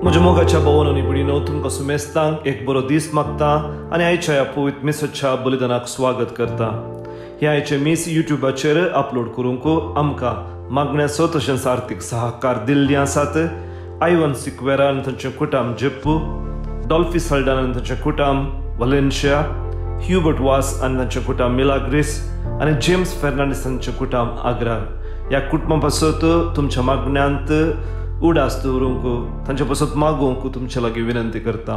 म्हज्या मोगाच्या भोवन आनी भयणीनो, तुमकां सुमेस्तांक एक बरो दीस मागता आनी आयच्या ह्या पवित्र मिसाच्या बलिदानाक स्वागत करता. हें आयचें मीस युट्यूबाचेर अपलोड करूंक आमकां मागण्याचो तशेंच आर्थीक सहकार दिल्ली आसात आयवन सिक्वेरा आनी तांचें कुटाम जेप्पू, डॉल्फी सल्डान आनी तांचें कुटाम वलेन्शिया, ह्युबर्ट वास आनी तांचें कुटाम मिलाग्रीस आनी जेम्स फेर्नांडीस हांचें कुटाम आग्रा. ह्या कुटुंबा पासत तुमच्या मागण्यांत उडास दवरूंक, तांचे पासत मागूंक तुमचे लागीं विनंती करता.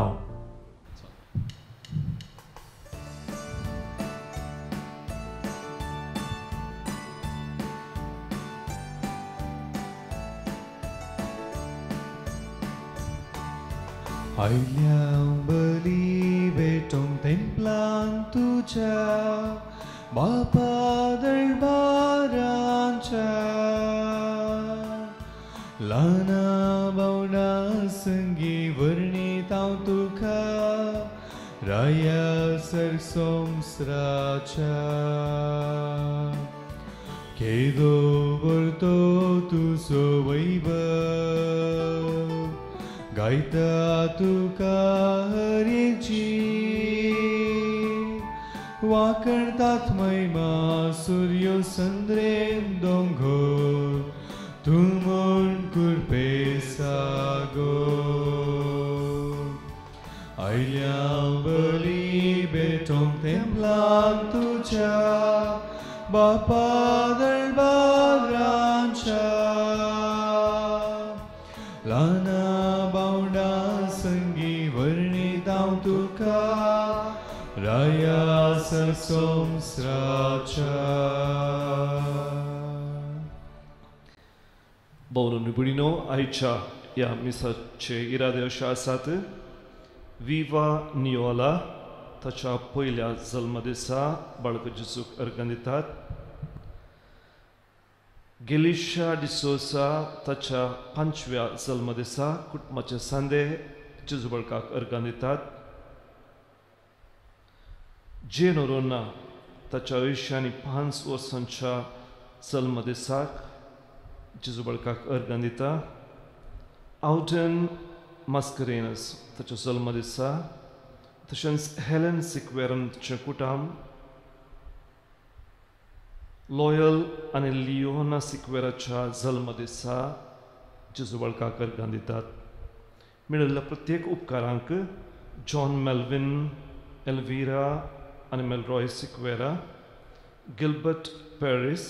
आयल्या बली भेटोंक तेंपलान तुज्या बापा दरबाराच्या ल्हाना बावडा संगी वर्णीत हांव तुका राया सरसोंसराच्या केदो व्हरतो तुजो वैभव गायता तुका हरेची वाकणतात महिमा सूर्यो संद्रेम दोंगोर तूं म्हूण कुरपे सागो. आयल्या बली भेटोंक तेंपलान तुज्या बापा दरबाराच्या ल्हाना बावडा संगी वर्णीत हांव तुका राया सरसोंसराच्या. भोवन भयणीनो, आयच्या ह्या मिसाचे इरादे अशे आसात. विवा नियोला ताच्या पयल्या जल्मदिसा बाळक जेजूक अर्गां दितात. गेलिशा डिसोसा ताच्या पांचव्या जल्मदिसा कुटुंबाचे सांदे जेजू बाळकाक अर्गां दितात. जे नोरोना ताच्या 85 वर्सांच्या जल्मदिसाक जेजू बाळकाक अर्गां दिता. आवटन मास्करेनस ताच्या जल्मदिसा, तशेंच हेलन सिक्वेरनचें कुटाम, लॉयल आनी लियोना सिक्वेराच्या जल्मदिसा जेजू बाळकाक अर्गां दितात. मेळिल्ल्या प्रत्येक उपकारांक जॉन मेल्विन, एल्विरा आनी मेलरॉय सिक्वेरा, गिल्बर्ट पॅरीस,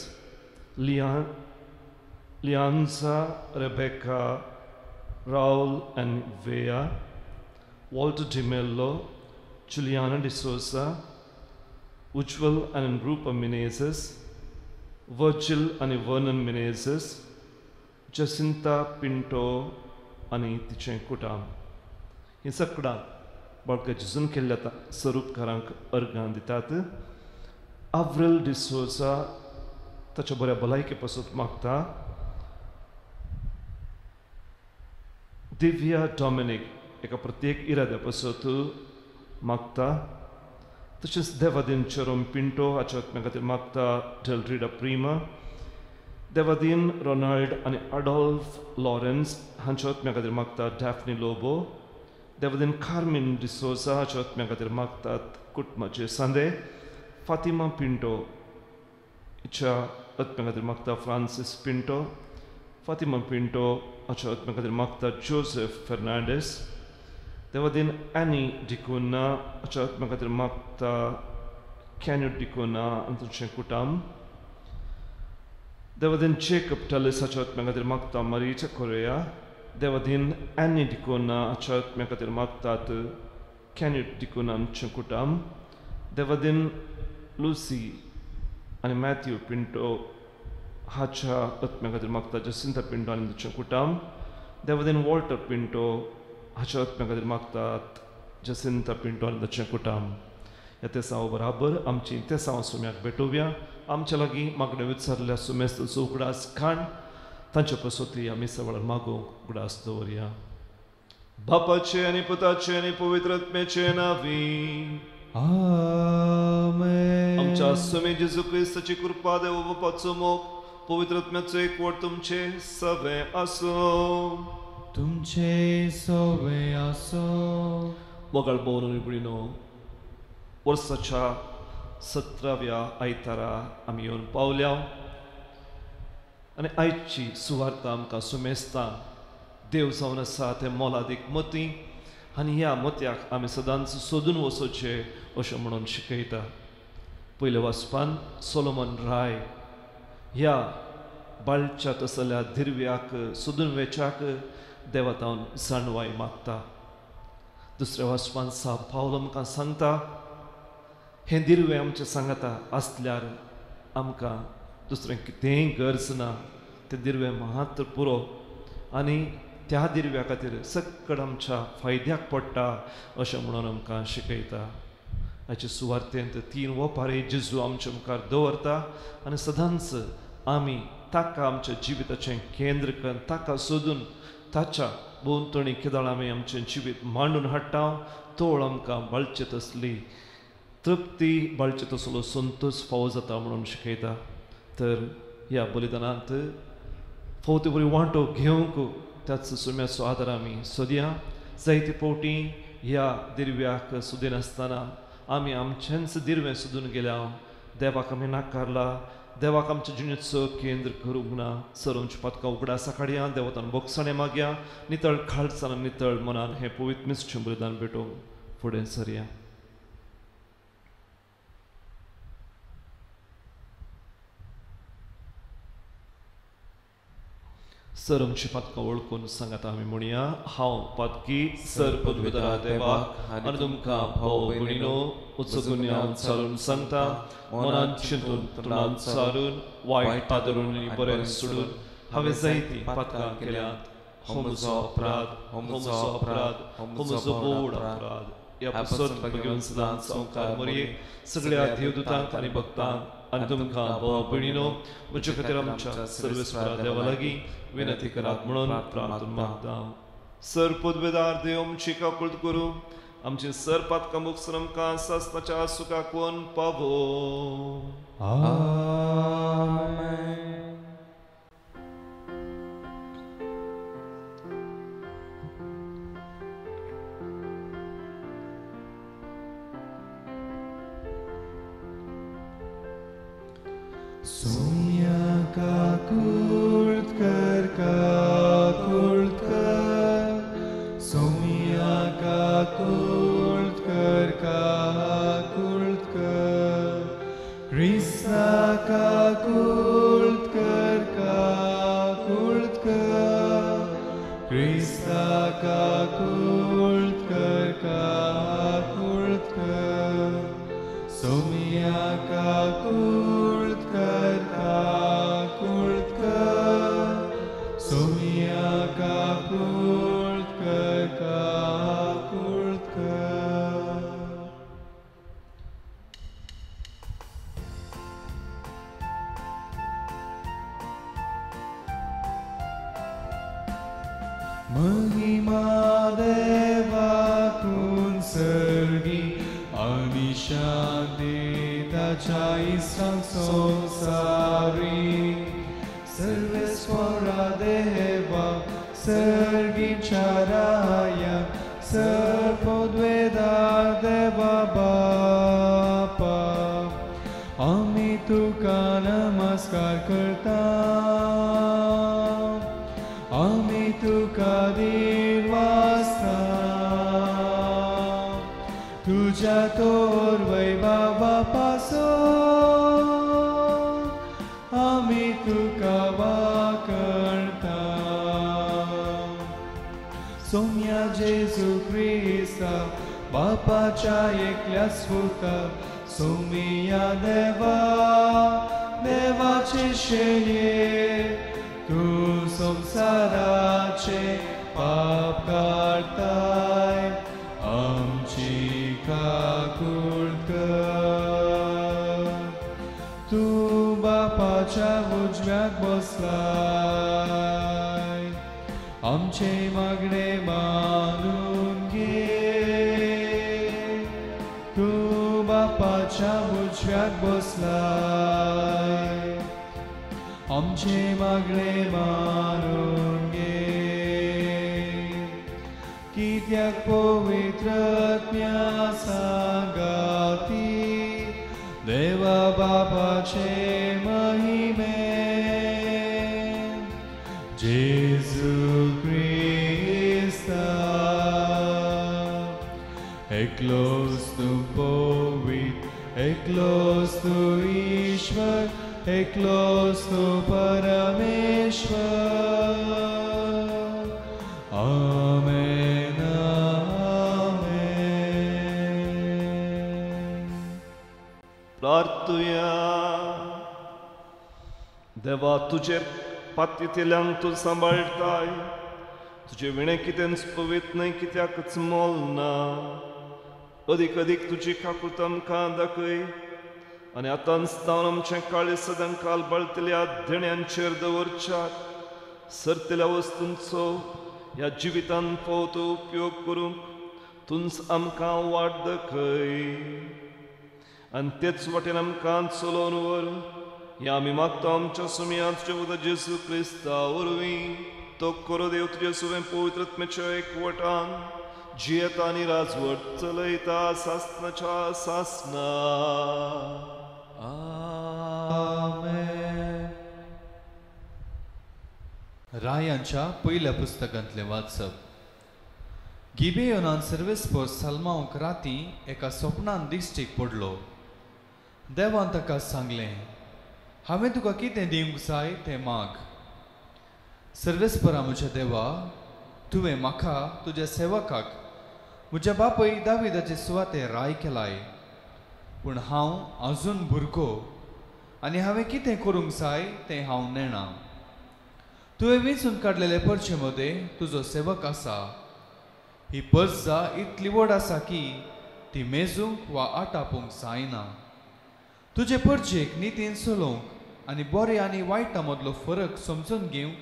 लियान्सा, रेबेका, राउल आनी वेया, Walter D'Mello, Juliana D'Souza, Ujwal आनी रूपा मिनेझस, वर्जिल आनी वर्नन मिनेझस, जसिंता पिंटो आनी तिचें कुटाम. हीं सगळां बाळका जेजून केल्ल्या स्वरूपकारांक अर्गां दितात. आव्रल डिसोजा ताच्या बऱ्या भलायके पासत मागता. दिव्या डॉमिनीक एका प्रत्येक इराद्या पासत मागता. तशेंच देवादीन चेरोम पिंटो हाच्या आत्म्या खातीर मागता डेलरिडा प्रिमा. देवादीन रोनाल्ड आनी अडॉल्फ लॉरेन्स हांच्या आत्म्या खातीर मागता डॅफनी लोबो. देवादीन कार्मीन डिसोजा हाच्या आत्म्या खातीर मागतात कुटुंबाचे सांदे. फातिमा पिंटो हिच्या आत्म्या खातीर मागता फ्रांसीस पिंटो. फातिमा पिंटो हाच्या आत्म्या खातीर मागता जोसेफ फेर्नांडीस. देवादीन एनी डिकुना हाच्या आत्म्या खातीर मागता कॅन्यूट डिकुना आनी तांचें कुटाम. देवादीन जेकब टेलिस हाच्या आत्म्या खातीर मागता मरीचा कोरेया. देवादीन एनी डिकुना हाच्या आत्म्या खातीर मागतात कॅन्यूट डिकुना हांचें कुटाम. देवादीन लुसी आनी मॅथ्यू पिंटो हाच्या आत्म्या खातीर मागता जसिंता पिंटो आनी तांचें कुटाम. देवादीन वॉल्टर पिंटो हाच्या आत्म्या खातीर मागतात जसिंता पिंटो आनी तांचें कुटाम. ह्या तेसांव बराबर आमची तेसांव सुम्याक भेटोवया. आमच्या लागीं मागण्यो विचारल्या सुमेस्ताचो उगडास काण तांचे पसोती आमी सवाळ मागूंक उगडास दवरया. बापाचे आनी पुताचे आनी पवित्र आत्म्याचे नांवी आमेन. आमच्या सुमे जेजू क्रिस्ताची कृपा, देव बापाचो मोग, पवित्र आत्म्याचो एकवट तुमचे सगळें आसूं. तुमचे सोवे आसो. मोगाळ भोवन भयणीनो, वर्साच्या 17व्या आयतारा आमी येवन पावल्या आनी आयची सुवार्ता आमकां सुमेस्ता देव जावन आसा तें मोलादीक मोती आनी ह्या मोतयाक आमी सदांच सोदून वचोचें अशें म्हणून शिकयता. पयल्या वाचपान सोलोमन राय ह्या बाळच्या तसल्या दिर्व्याक सोदून वेच्याक देवातावन जाणवाय मागता. दुसऱ्या वाचपान सा पावल आमकां सांगता हें दिर्वें आमचें सांगता आसल्यार आमकां दुसरें कितेंय गरज ना, तें दिर्वें मात्र पुरो आनी त्या दिर्व्या खातीर सक्कड आमच्या फायद्याक पडटा अशें म्हणून आमकां शिकयता. हाचे सुवार्तेंत 3 ओपारी जेजू आमच्या मुखार दवरता आनी सदांच आमी ताका आमच्या जिविताचें केंद्र करून ताका सोदून ताच्या भोंवतणी केदळ आमी आमचें जिवीत मांडून हाडटा तोळ आमकां बाळचे तसली तृप्ती बाळचे तसलो संतोश फावो जाता म्हणून शिकयता. तर ह्या बलिदानांत फावते बरी वांटो घेवंक त्याच सुम्याचो आदार आमी सोदया. जायते फावटी ह्या दिर्व्याक सोदिनासतना आमी आमचेंच दिर्वें सोदून गेल्या, देवाक आमी नाकारला, देवाक आमच्या जिणेचो केंद्र करूंक ना. सर आमची पातकां उगडासा काडया, देवतान बोगसाणें मागया, नितळ खालसान नितळ मनान हें पवित्र मिसचें बलिदान भेटोवंक फुडें सरया. सर आमची पातकां वळखून सांगात आमी म्हणया, हांव पातकी सर पदवीधरा देवाक आनी तुमकां भाव भयणीनो उच्च गुन्यांव चालून सांगता, मनान चिंतून तोंडान चालून वायट आदरून आनी बरें सोडून हांवें जायतीं पातकां केल्यांत. हो म्हजो अपराध, हो म्हजो अपराध, हो म्हजो बोड अपराध. ह्या पासत भगवंत सदांच संवकार मरयेक सगळ्या देवदूतांक आनी भक्तांक आनी तुमकां भाव भयणीनो म्हजे खातीर आमच्या सर्वेस्परा देवा लागीं विनंती करात म्हणून प्रार्थना मागता. सर पदवेदार देव आमची काकुळट करूं, आमची सर पातकां मुक्सर आमकां सासणाच्या सुखाक वोन पावो. आमेन. सोम्या काकुळट कर, काकुळट कर, सोम्या काकुळट कर, काकुळट कर, क्रिस्ता काकुळट कर, काकुळट कर, क्रिस्ता काकुळट कर, काकुळट कर, सोम्या काकुळट कर, काकुळट कर, सोम्या काकुळट कर, काकुळट कर. महिमा देवाकून सर्गी आनी शांती ताच्या इश्टांक संवसारी. सर्वेस्वरा देवा सर्गीच्या राया सर्वोद्वेदार देवा बापा, आमी तुका नमस्कार करता, आमी तुका दिवासता, तुज्या तोर वैभवा पासो आमी तुका वाकणता. सोम्या जेजू क्रिस्ता बापाच्या एकल्या स्फुता, सोम्या देवा देवाचे शेणये, तूं संवसाराचे पाप काडताय, आमची काकुळट कर. तूं बापाच्या उजव्याक बसलाय, आमचे मागणे मानून घे. तूं बापाच्या उजव्याक बसलाय, आमचे मागणे मानून घे. सगळ्याक पवित्र आत्म्या सांगाती देवा बापाचे महिमे जेजू क्रिस्ता एकलोच तूं पवित्र एकलोच तूं ईश्वर एकलोच तूं परमेश्वर. आमेन आमेन. प्रार्थुया. देवा तुजे पात्येतल्यांक तूं सांबाळटाय, तुजे विणें कितेंच पवित्र न्हय कित्याकच मोल ना. अदीक अदीक तुजी काकूत आमकां दाखय आनी आतांच तावन आमचें काळीज सदां काल बाळतल्या देण्यांचेर दवरच्याक सरतल्या वस्तूंचो ह्या जिवितान फावो तो उपयोग करूंक तूंच आमकां वाट दाखय आनी तेच वाटेन आमकां चलोवन व्हर. ह्या आमी मागता आमच्या सुमया तुज्या पुता जेजू क्रिस्ता वरवीं. तो करो देव तुजे सुवें पवित्र आत्म्याच्या एकवटान जियेता आनी राजवट चलयता सासनाच्या सासना. आमेन. रायांच्या पयल्या पुस्तकांतलें वाचप. गिबेयोनान सर्वेस्पर सलमावंक राती एका स्वप्नान दिश्टीक पडलो. देवान ताका सांगलें, हांवें तुका कितें दिवंक जाय तें माग. सर्वेस्परा म्हज्या देवा, तुवें म्हाका तुज्या सेवकाक म्हज्या बापय दाविदाचे सुवाते राय केलाय, पूण हांव अजून भुरगो आनी हांवें कितें करूंक जाय तें हांव नेणा. तुवें वेंचून काडलेले परचे मदें तुजो सेवक आसा. ही परजा इतली व्हड आसा की ती मेजूंक वा आटापूंक जायना. तुजे परचेक नितीन चलोवंक आनी बरे आनी वायटा मदलो फरक समजून घेवंक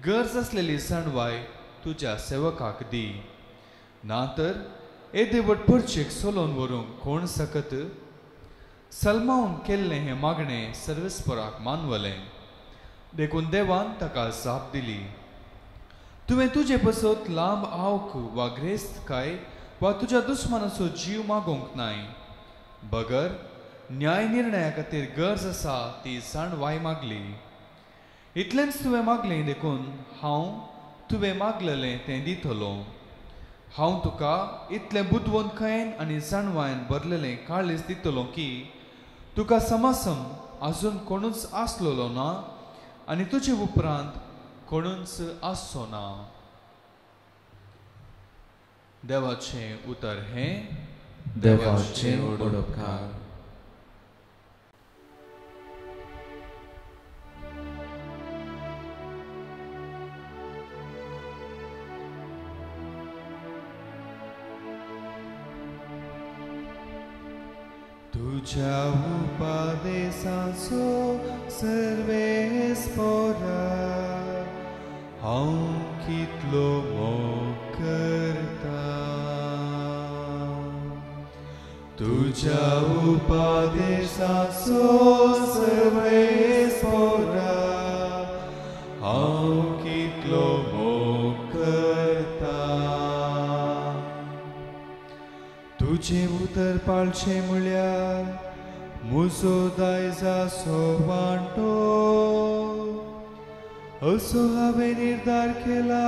गरज आसलेली जाणवाय तुज्या सेवकाक दी. ना तर येदे व्हड परचेक चलोवन व्हरूंक कोण सकत? सलमावन केल्लें हें मागणें सर्वेस्पराक मानवलें, देखून देवान ताका जाप दिली. तुवें तुजे पसत लांब आवक वा ग्रेस्तकाय वा तुज्या दुस्मानाचो जीव मागोवंक नाय, बगर न्याय निर्णया खातीर गरज आसा ती जाणवाय मागली. इतलेंच तुवें मागलें, देखून हांव तुवें मागलेलें तें दितलो. हांव तुका इतलें बुदवंतकायेन आनी जाणवायेन भरलेलें काळीज दितलो की तुका समासम आजून कोणूच आसलेलो ना आनी तुजे उपरांत कोणूच आसचो ना. देवाचें उतर हें. देवाचें उपकार. तुझ्या उपदेशाचो सर्वेस्पोरा हांव कितलो मोग करता. तुझ्या उपदेशाचो सर्वेस्पोरा हांव कितलो मोग करता. तुजें उतर पाळचें म्हळ्यार म्हजो दायजाचो वांटो असो हांवें निर्धार केला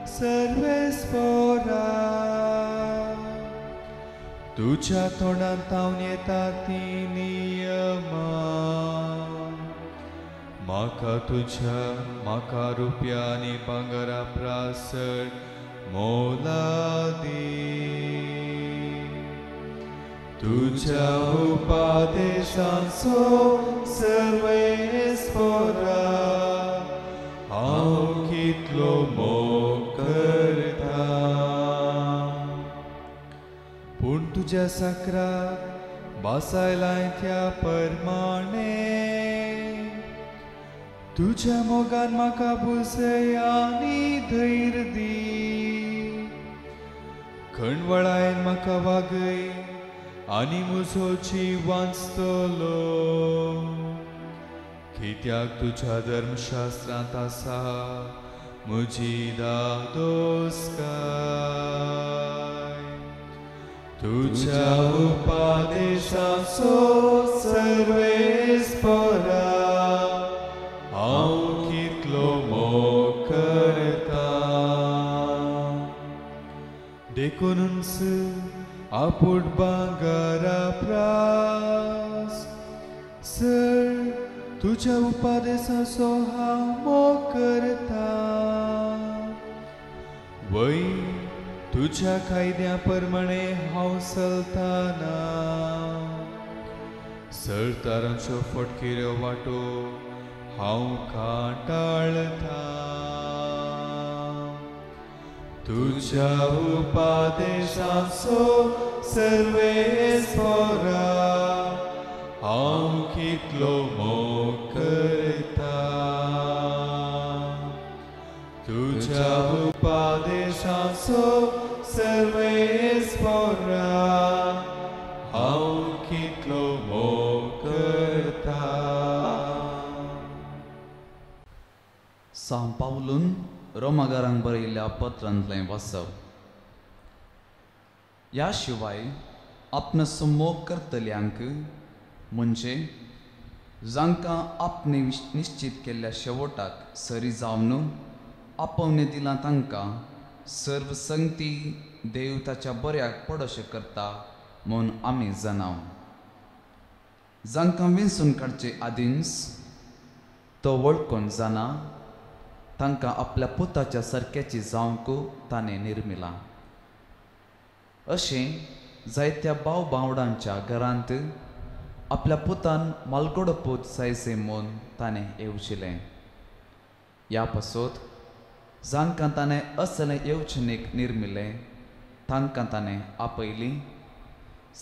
सर्वेस्पोरा. तुज्या तोंडांत तावन येता तीं नियमां म्हाका तुज्या म्हाका रुपया आनी भांगरा प्रासड मोलादी. तुझ्या उपदेशांचो सर्वेस्पोरा हांव कितलो मोग करता. पूण तुज्या साकराक बासायलाय त्या परमाणे तुझ्या मोगान म्हाका बुजय आनी धैर्य दी. खणवळायन म्हाका वागय आनी म्हजो जीव वांचतलो. कित्याक तुज्या धर्मशास्त्रांत आसा म्हजी दादोसकाय. तुझ्या उपदेशाचो सर्वेस्परा हांव कितलो मोग करता. देखूनच आपूट भांगरा प्रास सर तुझ्या उपदेशाचो हांव मोग करता. वय तुझ्या कायद्या प्रमाणे हांव चलताना सरदारांच्यो फटकिऱ्यो वाटो हांव कांटाळता. तुझ्या उपदेशाचो सर्वेस्परा हांव कितलो मोग करता. तुझ्या उपदेशाचो सर्वेस्परा हांव कितलो मोग करता. सांव पावलून रोमागारांक बरयल्ल्या पत्रांतलें वाचप. ह्या शिवाय आपणाचो मोग करतल्यांक म्हणजे जांकां आपणे निश्चित केल्ल्या शेवटाक सरी जावन आपोवणें दिलां तांकां सर्व संगती देव ताच्या बऱ्याक पडोशें करता म्हूण आमी जाणाव. जांकां विंचून काडचे आदींच तो वळखून जाणा तांकां आपल्या पुताच्या सारक्याची जावंक ताणें निर्मिलां. अशें जायत्या भाव भावडांच्या घरांत आपल्या पुतान मालगडो पूत जायचे म्हूण ताणें येवजिलें. ह्या पासत जांकां ताणें असलें येवजणेक निर्मिलें तांकां ताणें आपयलीं,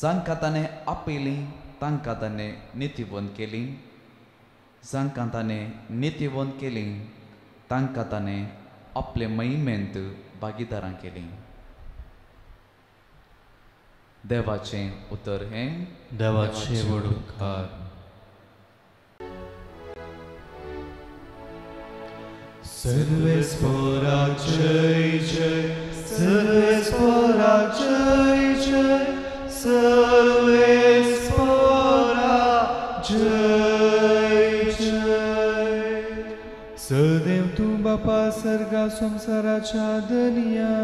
जांकां ताणें आपयलीं तांकां ताणें नितीवंत केलीं, जांकां ताणें नितीवंत केलीं तांकां ताणें आपले महिमेंत भागीदारां केलीं. देवाचें उतर हें. देवाचें व्हड उपकार. सर्वेस्परा जय जय, सर्वेस्परा जय जय, सर्वेस्परा जय जय. सदैव तूं बापा सर्गा संवसाराच्या दनया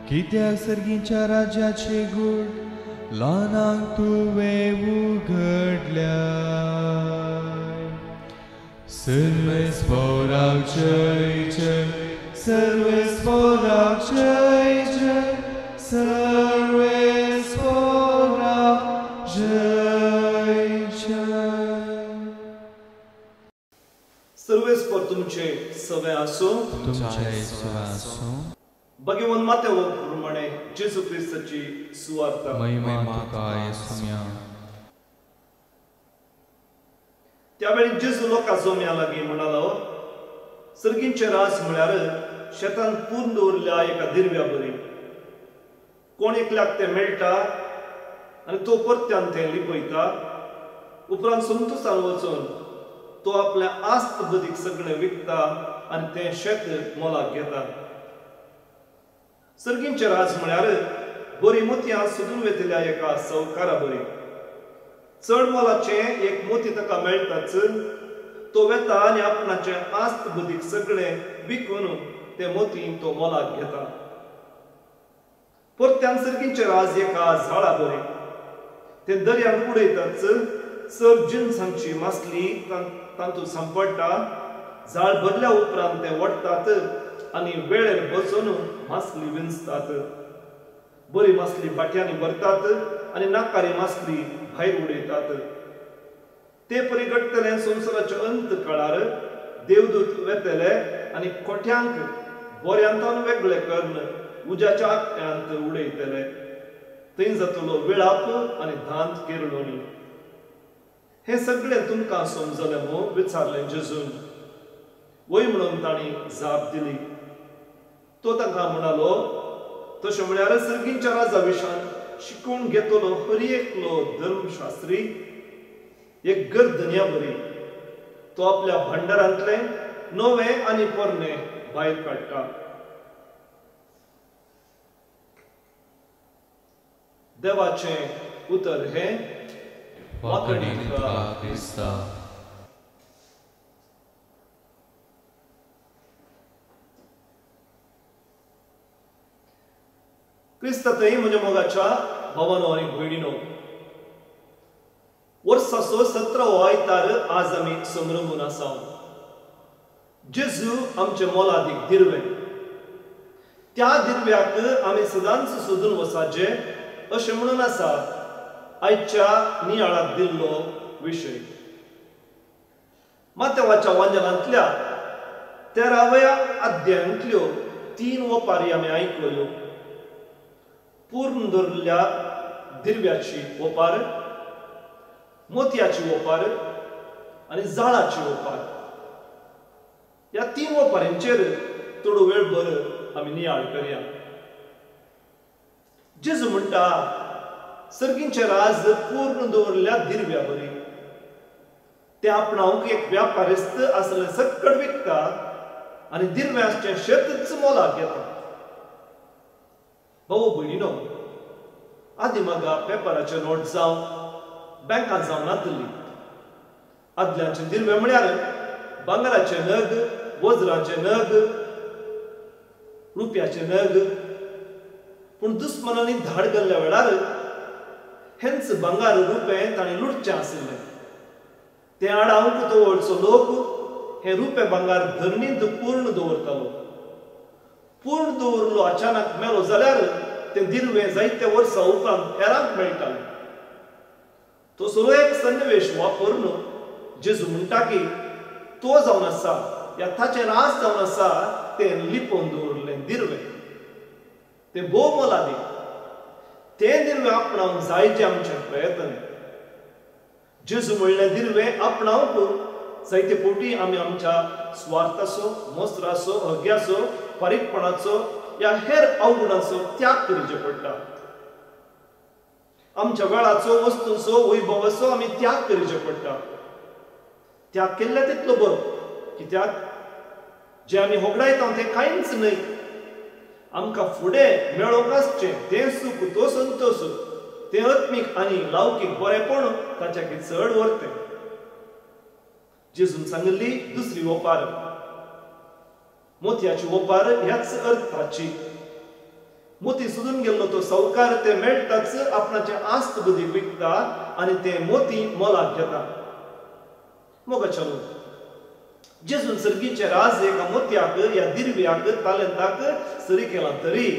कित्याक सर्गीच्या राज्याचे गूढ ल्हानांक तुवें उगडल्या. सर्वेस्पराक जय जय, सर्वेस्पराक जय जय, सर्वेस्पराक जय जय. सर्वेस्पर तुमचे सवे आसो. तुमचे सवे आसो. भगवान मातेव प्रमाणे जेजू क्रिस्ताची सुवार्ता. महिमा तुका येसुम्या. त्यावेळी जेजू लोकां जम्या लागीं म्हणालो, सर्गींचे राज म्हळ्यार शेतान पूर्ण दवरिल्ल्या एका दिरव्या बरी. कोण एकल्याक तें मेळटा आनी तो परत्यान तें लिपयता. उपरांत संतोसान वचून तो आपल्या आस्त बदीक सगळें विकता आनी तें शेत मोलाक घेता. सर्गींचे राज म्हळ्यार बरी मोतयां सोदून वेतल्या एका सवकारा बरी. चड मोलाचें एक मोती ताका मेळटाच तो वेता आनी आपणाचें आस्त बदीक सगळें विकून ते मोती तो मोलाक घेता. परत्यान सर्गींचे राज एका झाडा बरी. ते दर्यांत उडयताच चड जिनसांची मासली तातूंत सांपडटा. झाड भरल्या उपरांत ते ओडटात आनी वेळेर बसून मासली विंचतात. बरी मासली बाटयांनी भरतात आनी नाकारी मासली भायर उडयतात. ते परी घडटलें संवसाराच्या अंत काळार देवदूत वेतले आनी खोट्यांक बोऱ्यांतान वेगळे करून उज्याच्या आंकड्यांत उडयतले. थंय जातलो विळाप आनी दांत केरळोनी. हें सगळें तुमकां समजलें मू? विचारलें जेजून. वय म्हणून तांणी जाप दिली. तो तांकां म्हणालो, तशें म्हळ्यार सर्गींच्या राजा विशान शिकून घेतलो हर एकलो धर्मशास्त्री एक गर्दन्या बरी. तो आपल्या भांडारांतलें नवें आनी पोरणें भायर काडटा. देवाचें उतर हें वाकडी तुका क्रिस्ता. क्रिस्ता थंय म्हज्या मोगाच्या भावानो आनी भयणीनो, वर्साचो 17वो आयतार आज आमी संभ्रमून आसा. जेजू आमचे मोलादीक दिर्वे, त्या दिर्व्याक आमी सदांच सोदून वचाचे अशें म्हणून आसा आयच्या नियाळाक दिल्लो विशय. मातेवाच्या वांजेलांतल्या 13व्या अध्यायांतल्यो 3 ओपारी आमी आयकल्यो. पूर्ण दवरिल्ल्या दिर्व्याची ओपार, मोतयाची ओपार आनी जाळाची ओपार, ह्या 3 ओपारींचेर थोडो वेळ भर आमी नियाळ करया. जेजू म्हणटा, सर्गींचे राज पूर्ण दवरिल्ल्या दिर्व्या बरी. ते आपणावंक एक व्यापारिस्त आसले सक्कड विकता आनी दिर्व्याचें शेतच मोलाक घेता. भाऊ भयणीनो, आदी म्हाका पेपराचे नोट जावं बँकांत जावं नातली. आदल्यांचे दिर्वे म्हळ्यार भांगराचे नग, वज्राचे नग, रुपयाचे नग. पूण दुस्मनांनी धाड घाल्ल्या वेळार हेंच भांगर रुपें ताणें लुटचें आशिल्लें. तें आडावंक तो वळचो लोक हें रुपें भांगर धरणींत पूर्ण दवरतालो. पूर्ण दवरलो अचानक मेलो जाल्यार तें दिर्वें जायते वर्सां उपरांत हेरांक मेळटालें. तो सगळो एक सन्निवेश वापरून जेजू म्हणटा की तो जावन आसा या ताचें राज जावन आसा तें लिपोवन दवरलें दिर्वें, तें भोव मोलादीक. तें दिर्वें आपणावंक जायचें आमचें प्रयत्न. जेजू म्हणलें दिर्वें आपणावंक जायते फावटी आमी आमच्या स्वार्थाचो, मोसराचो, हग्याचो, फारीकपणाचो या हेर अवगुणांचो त्याग करचो पडटा. आमच्या वेळाचो, वस्तूंचो, वैभवाचो आमी त्याग करचो पडटा. त्याग केल्ले तितलो बरो, कित्याक जें आमी होगडायता तें कांयच न्हय. आमकां फुडें मेळोवंक आसचें तें सूख, तो संतोश, तें आत्मीक आनी लौकीक बरेपण ताच्याकी चड व्हरतें. जेजून सांगिल्ली दुसरी ओपार, मोतयाची ओपार ह्याच अर्थाची. मोती सोदून गेल्लो तो सावकार ते मेळटाच आपणाचे आस्त बुद्धी विकता आनी ते मोती मोलाक घेता. मोगाच्या जेजून सर्गीचे राज एका मोतयाक या दिर्व्याक, तालेंताक सरी केला तरी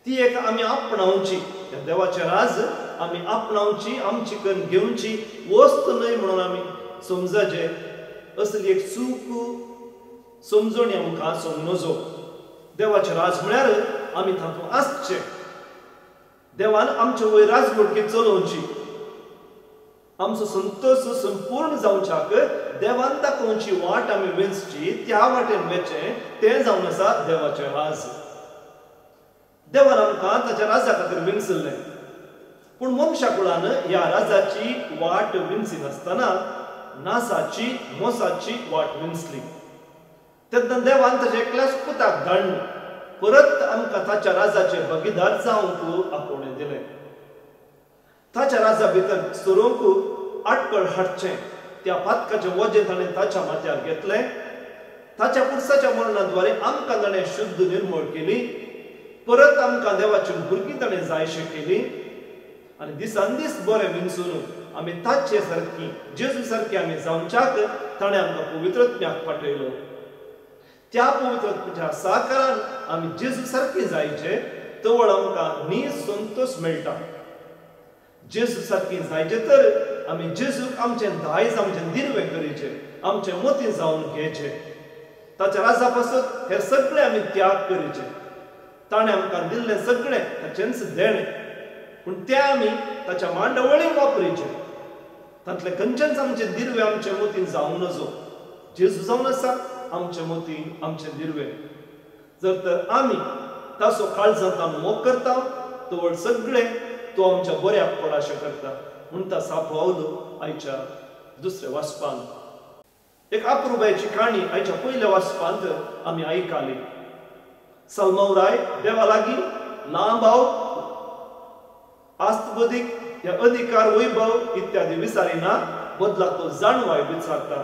ती एक आमी आपणावची, त्या देवाचे राज आमी आपणावची, आमची करून घेवची वस्त न्हय म्हणून आमी समजाचे. असली एक चूक समजणी आमकां समजो. देवाचे राज म्हळ्यार आमी तातूंत आसचे. देवान आमचे वयर राजवटकी चलोवची, आमचो संतोश संपूर्ण जावच्याक देवान दाखोवची वाट आमी वेंचची, त्या वाटेन वेचें तें जावन आसा देवाचें राज. देवान आमकां ताच्या राजा खातीर विंचल्लें, पूण मनशा कुळान ह्या राजाची वाट विंचिनासतना नासाची, मोसाची वाट विंचली. तेन्ना देवान ताच्या एकल्याच पुताक धाडून परत आमकां ताच्या राजाचे भागीदार जावंक आपोवणें दिलें. ताच्या राजा भितर सरोवंक आटकळ हाडचें त्या पातकाचें वजें ताणें ताच्या माथ्यार घेतलें. ताच्या पुरसाच्या मरणाद्वारे आमकां ताणें शुद्ध निर्मळ केली. परत आमकां देवाची भुरगीं ताणें जायशें केली आनी दिसान दीस बरें विंचून आमी ताचे सारकी, जेजू सारकी आमी जावच्याक ताणें आमकां पवित्रत्म्याक पाठयलो. त्या पवित्रत्म्याच्या साकारान आमी जेजू सारकी जायचे तवळ आमकां नीज संतोश मेळटा. जेजू सारकी जायचे तर आमी जेजूक आमचें दायज, आमचें दिर्वें करीचें, आमचें मोती जावन घेवचें. ताच्या राजा पासत हे सगळें आमी त्याग करीचे. ताणें आमकां दिल्लें सगळें ताचेंच देणें, पूण तें आमी ताच्या मांडवळीन वापरीचें. तांतलें खंयचेंच आमचें दिर्वें आमचें मोतीन जावं नजो. जेजू जावन आसा आमचें मोती, आमचें दिर्वें. जर तर आमी ताचो काळजांत मोग करता तवळ सगळें तो आमच्या बऱ्याक पडाशें करता म्हणटा साप पावलो आयच्या दुसऱ्या वाचपान. एक अप्रुबायची काणी आयच्या पयल्या वाचपांत आमी आयकाली. सलमावराय देवा लागीं लांब आस्तबदीक या अधिकार वैभव इत्यादी विचारिना, बदलाक तो जाणवाय विचारता।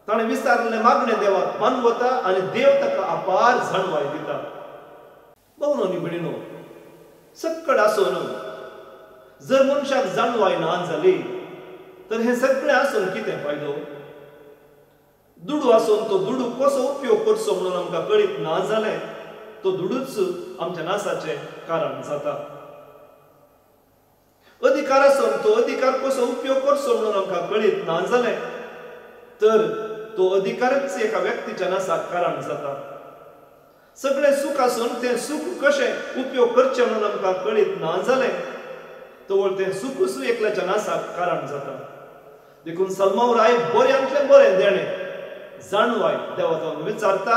ताणें विचारलें मागणें देवाक मानवता आनी देव ताका अपार जाणवाय दिता। भोवनो न्ही भयणीनो, सक्कड आसून जर मनशाक जाणवाय ना जाली तर हें सगळें आसून कितें फायदो? दुडू आसून तो दुडू कसो उपयोग करचो म्हणून आमकां कळीत ना जालें तो दुडूच आमच्या नासाचें कारण जाता। अधिकार आसून तो अधिकार कसो उपयोग करचो म्हणून आमकां कळीत ना जालें तर तो अधिकारच एका व्यक्तीच्या नासाक कारण जाता। सगळें सूख आसून तें सूख कशें उपयोग करचें म्हणून आमकां कळीत ना जालें तवळ तें सुखूच एकल्याच्या नासाक कारण जाता। देखून सलमाव राय बऱ्यांतलें बरें देणें जाणवाय देवा विचारता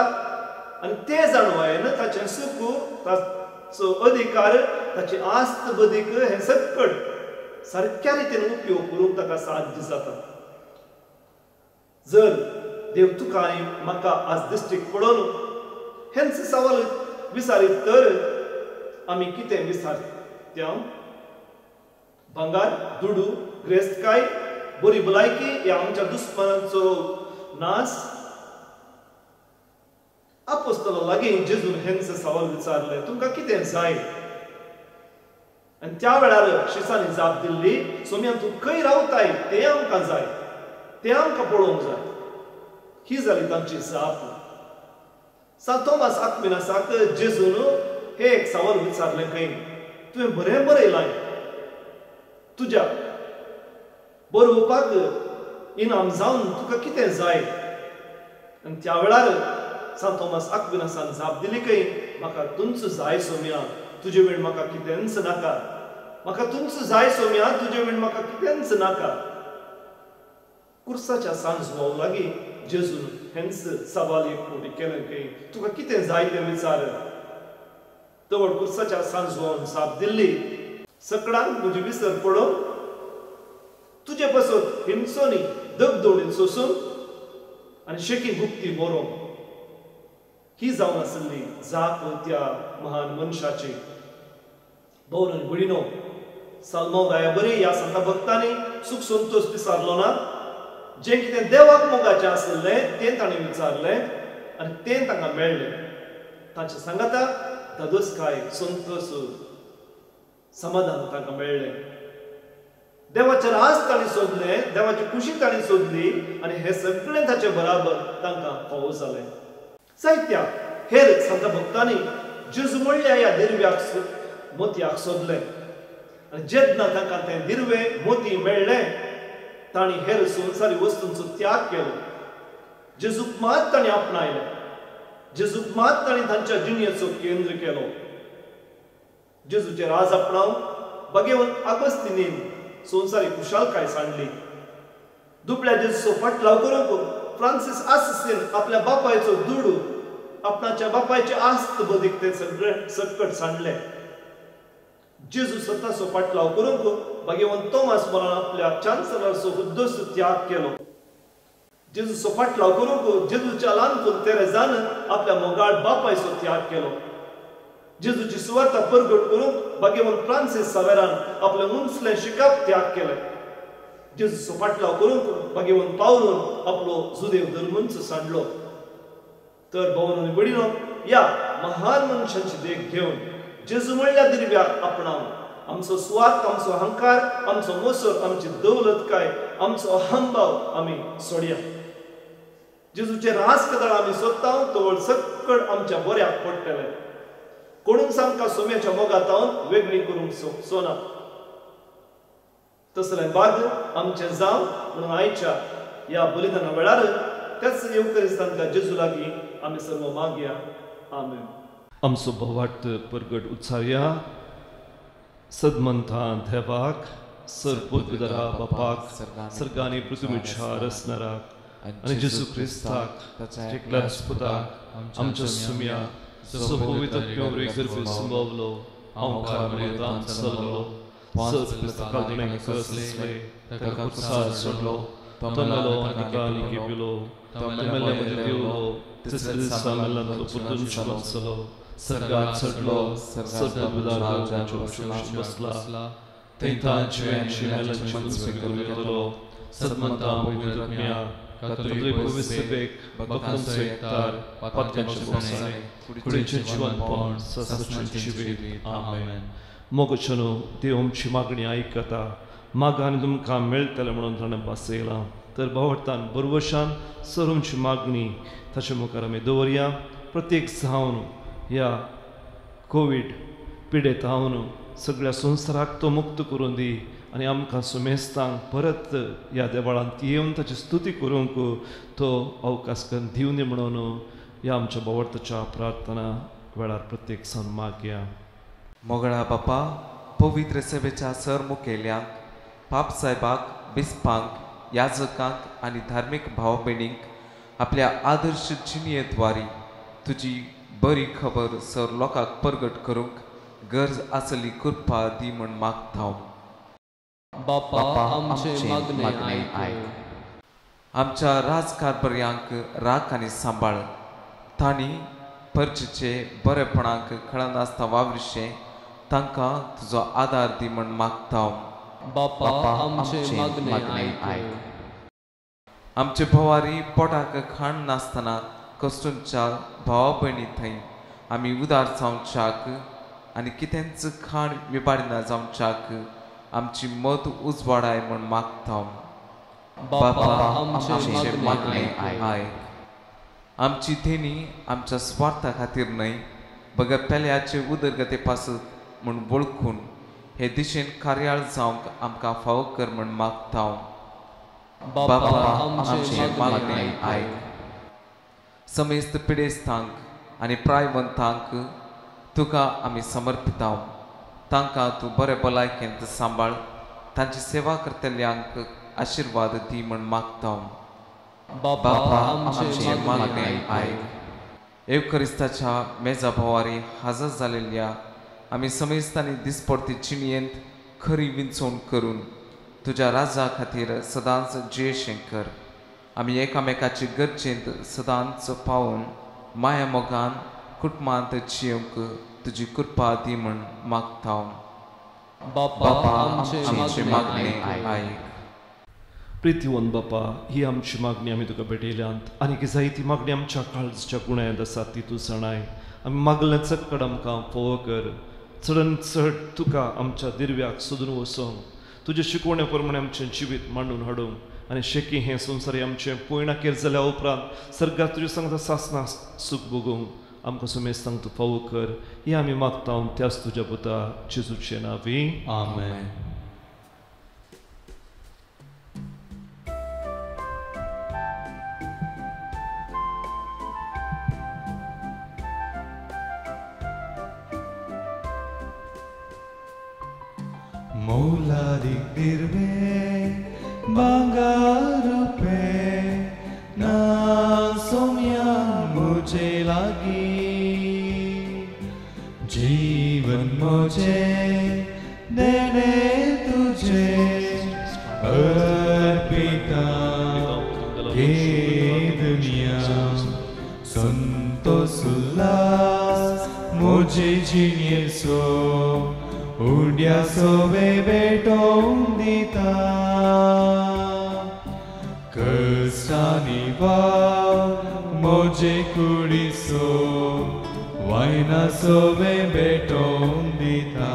आनी ते जाणवायेन ताचें सूख, ताचो अधिकार, ताची आस्त बदीक हें सक्कड सारक्या रितीन उपयोग करूंक ताका साध्य जाता। जर देव तुका आनी म्हाका आज दिश्टीक पडोवन हेंच सवाल विचारीत तर आमी कितें विचारत्या? भांगार, दुडू, ग्रेस्तकाय, बरी भलायकी ह्या आमच्या दुस्मानांचो नास? आपोस्तला लागीं जेजून हेंच सवाल विचारलें, तुमकां कितें जाय? आनी त्या वेळार शिसांनी जाप दिल्ली, सोम्यान तूं खंय रावताय तें आमकां जाय, तें आमकां पळोवंक जाय। ही जाली तांची जाप। सांत तोमास आक्विनासाक जेजून हे एक सवाल विचारलें खंय, तुवें बरें बरयलां, तुज्या बरोवपाक इनाम जावन तुका कितें जाय? आनी त्या वेळार सांत तोमास आक्विनासान जाप दिली खंय, म्हाका तुमचो जाय सोम्या, तुजे वेळ म्हाका कितेंच नाका, म्हाका तुमचो जाय सोम्या, तुजे वेळ म्हाका कितेंच नाका। कुर्साच्या सांजवाव लागीं जेजून हेंच सवाल एक फावटी केलें खंय, तुका कितें जाय तें विचार। तवळ कुर्साच्या सांजवान जाप दिल्ली, सकडांक म्हजी विसर पडोवन तुजे पासत हिंसोनी दगदोडीन सोसून आनी शेकी गुप्ती बरोवंक। ही जावन आसली जाप त्या महान मनशाची। भोवन भयणीनो, साल्माव राया बरी ह्या संता भक्तांनी सूख संतोश विचारलो ना, जें कितें देवाक मोगाचें आसलें तें ताणें विचारलें आनी तें तांकां मेळ्ळें। तांच्या सांगाता धादोसकाय, संतोश, समाधान तांकां मेळ्ळें। देवाचें राज तांणी सोदलें, देवाची खुशी तांणी सोदली आनी हें सगळें ताचे बराबर तांकां फावो जालें। जायत्या हेर संत भक्तांनी जेजू म्हणल्या ह्या दिरव्याक मोतयाक सोदलें आनी जेन्ना तांकां तें दिरवे मोती मेळ्ळें तांणी हेर संवसारी वस्तूंचो त्याग केलो। जेजूक मात तांणी आपणायलें, जेजूक मात तांणी तांच्या जिणेचो केंद्र केलो। जेजूचें राज आपणावन बागेवन आगोस्तिनीन संवसारी खुशालकाय सांडली। दुबळ्या जेजूचो फाटलाव करूंक फ्रांसीस आसिसीन आपल्या बापायचो दुडू, आपणाच्या बापायचे आस्त बदीक ते सगळे सक्कट सांडले। जेजू स्वताचो फाटलाव करूंक बागेवन तोमास मोरान आपल्या चान्सलरचो हुद्दोचो त्याग केलो। जेजूचो फाटलाव करूंक जेजूच्या ल्हानपूत तेरेजान आपल्या मोगाळ बापायचो त्याग केलो। जेजूची सुवार्ता परगट करूंक बागेवन फ्रांसीस सावेरान आपलें उंचलें शिकप त्याग केलें। जेजूचो फाटलाव करूंक बागेवन पावलून आपलो जुदेव धर्मूच सांडलो। तर भोवन आनी भयणीनो, ह्या महान मनशांची देख घेवन जेजू म्हणल्या दिरव्याक आपणावन आमचो सुवार्थ, आमचो अहंकार, आमचो मोसर, आमची दौलतकाय, आमचो अहंभाव आमी सोडया। जेजूचें रास कदळ आमी सोदता तवळ सक्कड आमच्या बऱ्याक पडटलें। कोणूच आमकां सोम्याच्या मोगातावन वेगळी करूंक सोना। तसलें बाग आमचें जावं म्हणून आयच्या ह्या बलिदाना वेळार त्याच येवकरिस्तांतल्या जेजू लागीं आमी सर्व मागया. आमेन. आमचो भवार्थ परगट उच्चारया. सदमंथा देवाक सरपुदरा बापाक सर्गानी पृथ्वीच्या रचणाराक आनी जेजू क्रिस्ताक एकल्याच पुताक आमच्या सुम्या जो पवित्र आत्म्या गर्भे संभवलो हांव मर्यादांत चल्लो सर कसले ताका कुर्सार सोडलो तमेलो आनी गाली घेपिलो तमेले मदीं देवलो तिसऱ्या दिसा मेल्ल्यांतलो परतून जिवंत जालो, सर्गात चडलो, सर्वपदवीदार बसला, थंय जिव्यांची मेल्ल्यांची मनस्वी करूंक येतलो. सद्मंता पवित्र आत्म्या, कातोलीक पवित्र सेवेक, भक्तांचो एकतार, पातकांचें भोगसणें, कुडीचें जिवनपण, सदांचें जिवीत. आमेन. मोगाच्यानो देव आमची मागणी आयकता, मागा आनी तुमकां मेळटलें म्हणून ताणें भासयलां. तर भावार्थान बरवशान सर आमची मागणी ताचे मुखार आमी दवरया. प्रत्येक जावन ह्या कोवीड पिडेत हावन सगळ्या संवसाराक तो मुक्त करून दी आनी आमकां सुमेस्तांक परत ह्या देवळांत येवन ताची स्तुती करूंक तो अवकाश करून दिवनी म्हणून ह्या आमच्या भावार्थाच्या प्रार्थना वेळार प्रत्येक जावन मागया. मोगळा बापा, पवित्र सेवेच्या सर मुखेल्यांक, पाप साहेबाक, बिस्पांक, याजकांक आनी धार्मीक भाव भयणींक आपल्या आदर्श जिणयेद्वारी तुजी बरी खबर सर लोकांक परगट करूंक गरज आसली कृपा दी म्हूण मागता. बापा आमचें मागणें आयक. आमच्या राजकारभार्यांक राख आनी सांबाळ, तांणी परचेचे बरेपणाक कळनासतना वावरिशें तांकां तुजो आदार दी म्हूण मागता. बापा आमचें मागणें आयक. आमचे भोवारी पोटाक खाण नासतना कश्टूंच्या भावा भयणी थंय आमी उदार जावच्याक आनी कितेंच खाण विबाडिना जावच्याक आमची मत उजवाडाय म्हूण मागता. बापा आमचें मागणें आयक. आमची देणी आमच्या स्वार्था खातीर न्हय बगर पेल्याचे उदरगते पासत म्हूण वळखून हे दिशेन कार्याळ जावंक आमकां फावो कर म्हूण मागता. बापा आमचें मागणें आयक. समेस्त पिडेस्तांक आनी प्रायवंतांक तुका आमी समर्पिता, तांकां तूं बरे भलायकेंत सांबाळ, तांची सेवा करतल्यांक आशिर्वाद दी म्हूण मागता. बापा आमचें मागणें आयक. एवकरिस्ताच्या मेजा भोवारी हजर जालेल्या आमी समेस्तांनी दिसपडती जिणयेंत खरी विंचवण करून तुज्या राजा खातीर सदांच जियेशें कर. आमी एकामेकाचे गरजेंत सदांच पावून माया मोगान कुटुंबांत जियेवंक तुजी कृपा दी म्हूण मागता. बापा आमचें मागणें आयक. प्रितीवन बापा, ही आमची मागणी आमी तुका भेटयल्यांत आनी जायती मागणी आमच्या काळजाच्या गुण्यात आसा ती तूं जाणाय. आमी मागलें चक्कड आमकां फोव कर, चडन चड तुका आमच्या दिर्व्याक सोदून वचोंक, तुजे शिकवणे प्रमाणे आमचें जिवीत मांडून हाडूंक आनी शेकी हें संवसारी आमचें पयणाकेर जाल्या उपरांत सर्गात तुज्या सांगता सासना सूख भोगूंक आमकां सुमेस्तांक तूं फावो कर. ही आमी मागता त्याच तुज्या पुता जेजूचे नांवी. आमेन. मौलादिक दिर्वे बांगार रुपे ना सोम्या मुझे लागी, जीवन मुझे देने तुझे अर्पिता के दुनिया, संतोष उल्लास मुझे जिणे सो उड्या सोवे भेटोवन दिता, कश्टांनी वाव म्हजे कुडीचो वायना सोवे भेटोवन दिता.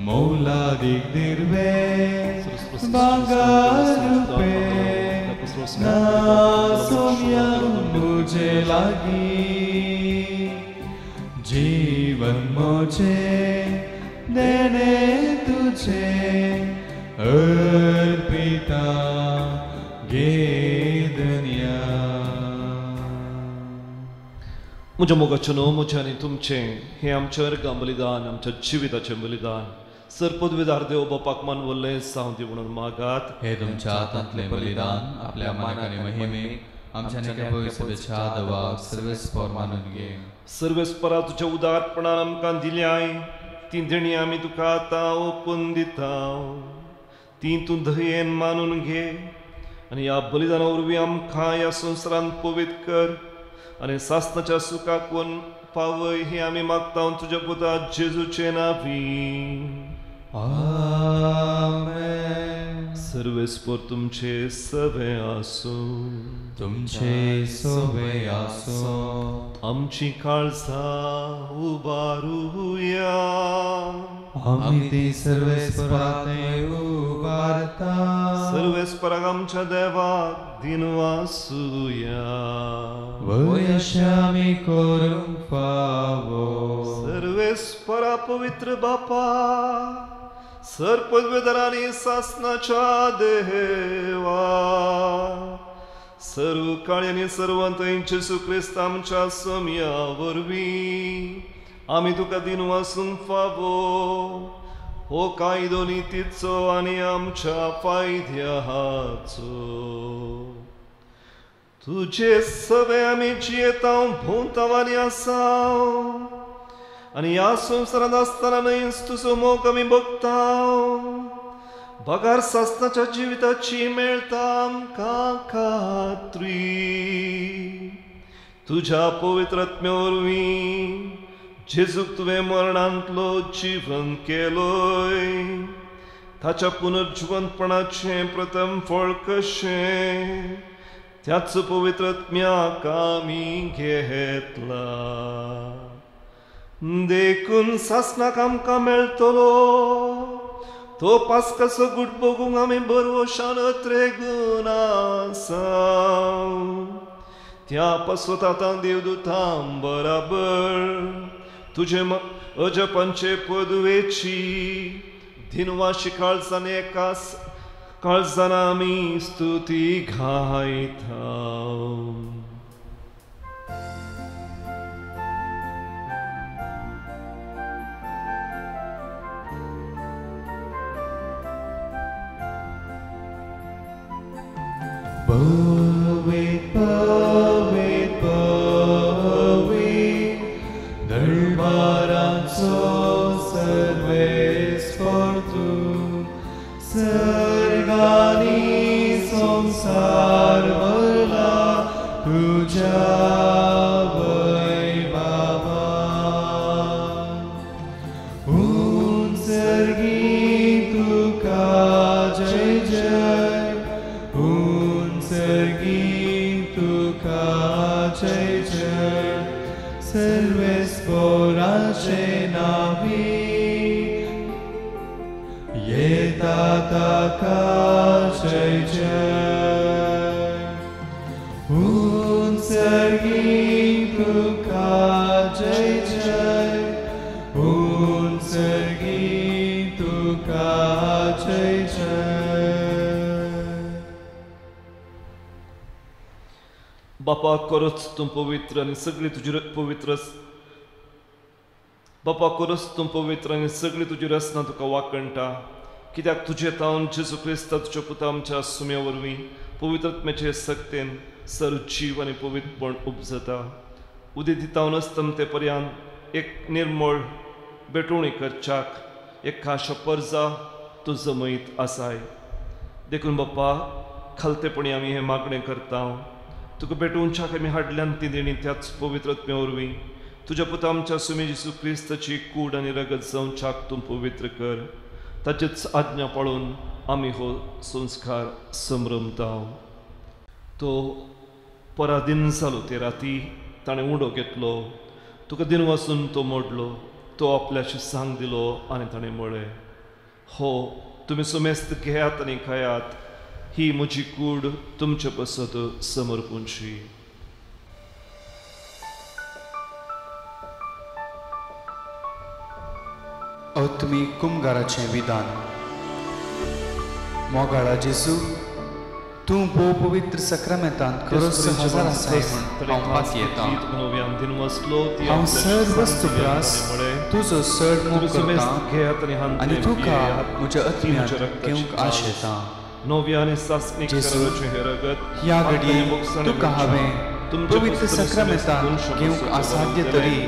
मोलादीक दिर्वे बांगार रुपे ना सोम्या मुझे लागी, जीवन मुझे देने तुझे अर्पिता गे दुनिया. म्हज्या मोगाचें न्हू म्हजें आनी तुमचें हें आमचें अर्गां बलिदान, आमच्या जिविताचें बलिदान सर पदवीदार देव बापाक मानवल्लें जावं दी म्हणून मागात. हे तुमच्या हातांतलें बलिदान आपल्या मानाक आनी महिमेक आमच्या निकट दवाक सर्वेस्पर मानून घे. सर्वेस्परा तुज्या उदारपणान आमकां दिल्याय ती देणी आमी तुका आतां ओपून दिता, ती तूं दयेन मानून घे आनी ह्या बलिदाना वरवीं आमकां ह्या संवसारांत पवित्र कर आनी सासणाच्या सुखाक पावय ही आमी मागता तुज्या पुता जेजूचे नांवी. आमेन. सर्वेस्पर तुमचे सवे आसूं. तुमचे सवे आसूं. आमची काळजां उबारुया. आमी ती सर्वेस्पराक उबारता. सर्वेस्पराक आमच्या देवाक दिनवासुया. वय अशें आमी करूंक फावो. सर्वेस्परा पवित्र बापा, सर पदवेदार आनी सासणाच्या देवा, सर्व काळी आनी सर्वांत जेजू क्रिस्त आमच्या सम्या वरवीं आमी तुका दिनवासूंक फावो. हो कायदो नितीचो आनी आमच्या फायद्याचो. तुजे सवे आमी जियेता, भोंवता आनी आसाव आनी ह्या संवसारांत आसतना न्हयच तुजो मोग आमी भोगता. बगार सासणाच्या जिविताची मेळटा आमकां खात्री. तुज्या पवित्र आत्म्या वरवीं जेजूक तुवें मरणांतलो जिवन केलोय, ताच्या पुनर्जिवंतपणाचें प्रथम फळ कशें त्याच पवित्र आत्म्याक आमी घेतला. देखून सासणाक आमकां मेळटलो तो पास्काचो गूट बघूंक आमी बरवशान त्रेगून आसा. त्या पासत आतां देवदूतां बराबर तुजे अजपांचे पदवेची दिनवाशी काळजान एकास काळजान आमी स्तुती गायता. पवित पवित पवित दरबाराचो सर्वेस्पर तूं, सर्गांनी संवसार भरला तुज्या वैभवान. उंचर्गी तुका जय जय, उंचर्गी तुका जय जय, सर्वेस्पराचे नांवी येता ताका जय जय. उंचर्गी तुका जय जय, उंचर्गी तुका जय जय. बापा खरोच तूं पवित्र आनी सगळी तुजी पवित्र. बापा खरोच तूं पवित्र आनी सगळी तुजी रचना तुका वाकणटा. कित्याक तुजे तावन जेजू क्रिस्ता तुज्या पुता आमच्या सुम्या वरवीं पवित्र आत्म्याचे सक्तेन सर जीव आनी पवित्रपण उपजता. उदें दितावन अस्तमते पर्यंत एक निर्मळ भेटवणी करच्याक एक खाशा परजा तूं जमयत आसाय. देखून बापा खालतेपणी आमी हें मागणें करता. तुका भेटोवच्याक आमी हाडल्यान ती देणी त्याच पवित्र आत्म्या वरवीं तुज्या पुता आमच्या सुमी जेजू क्रिस्ताची कूड आनी रगत जावच्याक तूं पवित्र कर. ताचीच आज्ञा पाळून आमी हो संस्कार संभ्रमता. तो पराधीन जालो ते राती ताणें उडो घेतलो, तुका दिनवासून तो मोडलो, तो आपल्याशी सांग दिलो आनी ताणें म्हळें, हो तुमी सुमेस्त घेयात आनी खायात, ही म्हजी कूड तुमचे पासत समर्पूंची. आत्मीक कुमगाराचें विधान. मोगाळा जेजू, तूं भोव पवित्र सक्रामेंतांत खरोच हजर आसाय म्हूण हांव पातयेतां. हांव सर्व वस्तू प्रास तुजो चड मोग करतां आनी तुका म्हज्या आत्म्यांत घेवंक आशेतां. जेजू, ह्या घडये तुका हांवें पवित्र सक्रामेंतांत घेवंक असाध्य तरी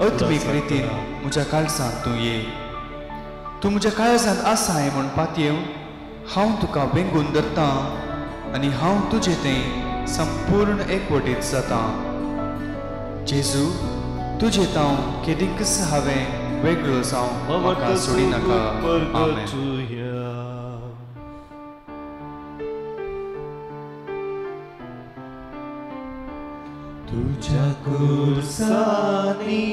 आत्मीक रितीन म्हज्या काळजांत तूं ये. तूं म्हज्या काळजांत आसाय म्हूण पातयेवन हांव तुका वेंगून धरतां आनी हांव तुजे थंय संपूर्ण एकवटीत जाता. जेजू, तुजे तांव केदीकच हांवें वेगळो जावं म्हाका सोडिनाका. आमेन. तुझ्या कुर्सानी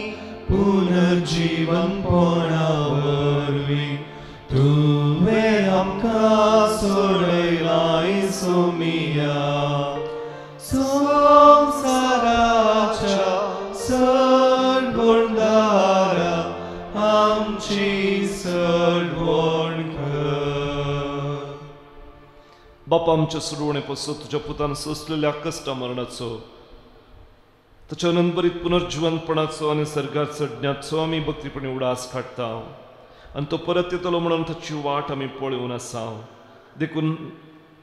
पुनर्जीवनपणा वरवीं तुवें आमकां सोडयलाय सोमिया. संवसाराच्या सडवणदारा आमची सडवण कर. बापा, आमच्या सोडवणे पासून तुज्या पुतान सोंसलेल्या कश्टा मरणाचो, ताच्या अनंतभरीत पुनर्जिवनपणाचो आनी सर्गार चडण्याचो आमी भक्तीपणी उडास काडटा आनी तो परत येतलो म्हणून ताची वाट आमी पळोवन आसा. देखून